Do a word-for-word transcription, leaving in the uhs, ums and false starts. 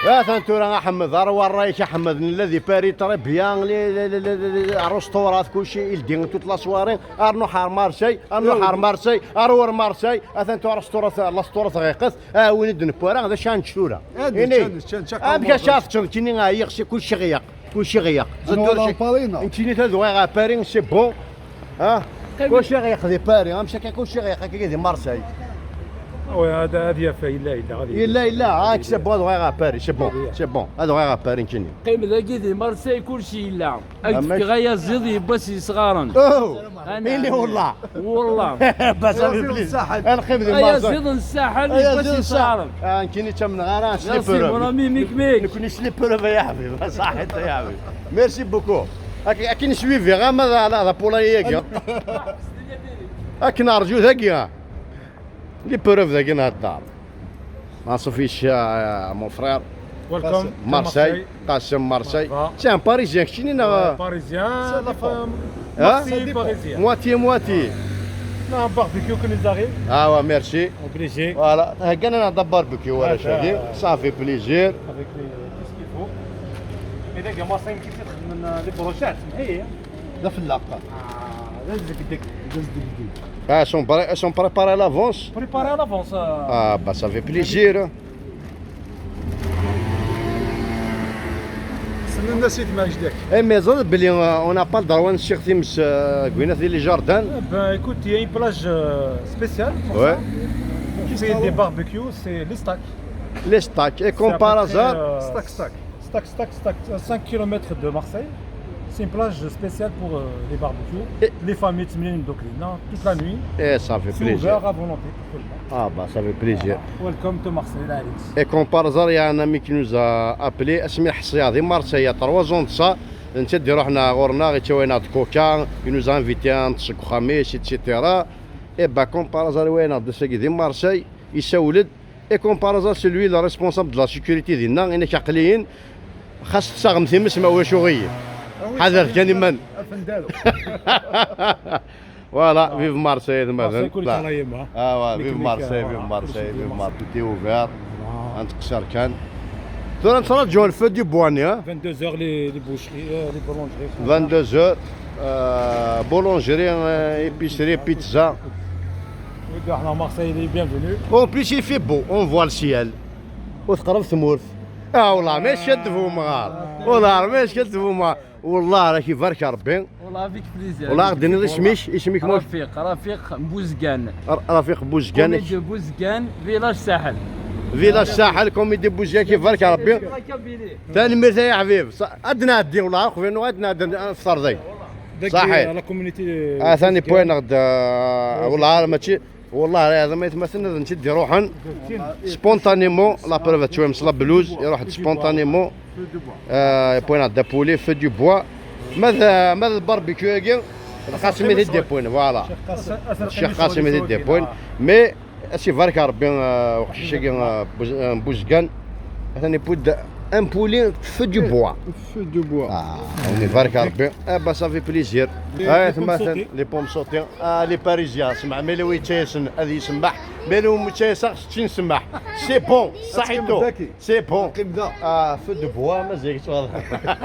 Atan tura a Ḥmed, ar warray-ik a Ḥmed, nella di Paris, très bien, les, les, les, les, les, restaurant, kulci, il dit toute la soirée, ar nruḥ ar Marseille, ar nruḥ ar Marseille, ar wer Marseille, atan tura restaurant, restaurant ɣiqet, ah, win i d-newwi ara, d acu ara nečč tura? Ad nečč, ad nečč, ad nečč, amek acu ara teččeḍ, kini ɛyiɣ, si kulci ɣiq, kulci ɣiq. Ad nuɣal ar Paris, neɣ? Nekkini ad uɣaleɣ ɣer Paris, c'est bon. Ah, kulci ɣiq di Paris, amek akka kulci ɣiq akka di Marseille? Oui, هذا هذه يافا، يلا يلا غادي. Yella, yella, ah, c'est bon, ad uɣaleɣ ɣer Paris, c'est bon, c'est bon, ad uɣaleɣ ɣer Paris nekkini. Qqim dagi di Marseille, kulci yella. Ad k-fkeɣ ayaziḍ yewwas yesɣaren. Oh! Ini wallah. Wallah. Bas, ça fait plaisir. Ad neqqim di Marseille. Ayaziḍ n ssaḥel yewwas yesɣaren. Ah, nekkini ttamneɣ ara, c'est bon, ami, mik, mik. Nekkini c'est bon, ay aḥbib. Saḥit ay aḥbib. Merci beaucoup. Ak-, akken swiviɣ ama d, d, d apulay-agi. Akken rǧu dagi. Les preuves dagi nhedder. Anṣuf icca, mon frère. Welcome to Marseille. Marseille. Qasem, Marseille. Marhaba. C'est un Parisien, keččini neɣ? Ouais, Parisien, la femme. Hein? Moitié Parisien. Moitié, moitié. Non, un barbecue qui nous arrive. Ah ouais, merci. Obligé. Voilà, هكا نهضر barbecue ولا شيء. Ça fait plaisir. Avec les, tout ce qu'il faut. Mais les gars, moi, ça me quitte من les brochettes. Hey. D afelleq. Ah, d azegdeg, d azegdeg. Ah, elles sont pré-, elles sont préparées à l'avance? Préparées à l'avance, euh. Ah, bah, ça fait plaisir, hein. Semmem-as i tmajdak. Eh, mais ẓriḍ belli, euh, on n'a pas le droit ad nessiɣ times, euh, deg winat di les jardins. Eh ben, écoute, il y a une plage, euh, spéciale pour ça. Ouais. On fait des barbecues, c'est l'Estac. L'Estac. Et comme par hasard. C'est à peu près, euh, Stac, Stac. Stac, Stac, Stac, à cinq kilomètres de Marseille. C'est une plage spéciale pour, euh, les barbecues. Et les familles, تملين دوك لينا, toute la nuit. Et ça fait plaisir. C'est ouvert à volonté pour tout le monde. Ah bah, ça fait plaisir. Voilà. Welcome to Marseille, Alex. Et comme par hasard, il y a un ami qui nous a appelé, اسمه حصية, di Marseille, il y a trois ans de ça. Netta d-iruḥ ɣur-neɣ, yettawi-aneɣ-d coca, il nous a invités à نطيش deg uxxam-is, et cetera. Et bah, comme par hasard, yewwi-aneɣ-d ass-agi di Marseille, yessawel-d. Et comme par hasard, c'est lui le responsable de la sécurité dinna, yenna-k aql-iyi-n, xas tessaɣem times ma ulac uɣilif. Ḥader kan iman. Voilà, vive Marseille, Marseille, كلش على يما. Ah ouais, vive Marseille, vive Marseille, vive Marseille, tout est ouvert. Ad nqeṣṣer kan. Tura nettraǧu le feu du bois-nni, hein? Vingt-deux heures, les, les boucheries, euh, les boulangeries. Vingt-deux heures, euh, boulangerie, euh, épicerie, pizza. Oui, احنا Marseille, les bienvenus. En plus, il fait beau, on voit le ciel. وتقرب ثمورت. Ah, والله ما يشد في مغار. والله ما يشد في مغار. والله راك يبارك ربي. والله avec plaisir. والله غديني اسمك، اسمك واش؟ رفيق، رفيق بوزقان. ر-، رفيق بوزقان. Commune de Bouzgane, village Sahel. Village Sahel, commune de Bouzgane، كيبارك ربي. تنميرت يا حبيب. ص-، عندنا هدي والله، اخويا، عندنا هدي في الارضي. صحيح. La communauté. آه، ثاني بوين غدا، آه، والله ماشي، والله العظيم ما يتمثلنا نشد روحا. Spontanément، la preuve تشوي مصلى بلوز، يروح spontanément. آه، بوين عندها بولي، feu du bois. ماذا، ماذا الباربيكيو هاكي؟ القاسم يدي بوين، voilà. الشيخ قاسم يدي بوين. Mais اسي بارك ربي، آه، وقشيش هاكي، آه، بوز-، آه، بوزقان. ثاني بود un poulet feu du bois. Feu du bois. اه، هوني بارك ربي. اه، bah, ça fait plaisir. Les، آه، les pommes sautées. Les pommes sautées. آه، les parisiens، سمع، مي لو يتسن هذه يسمح. مي لو متسن خصني نسمح. C'est bon، صحيتو. C'est bon. آه، feu du bois، مازال واضح.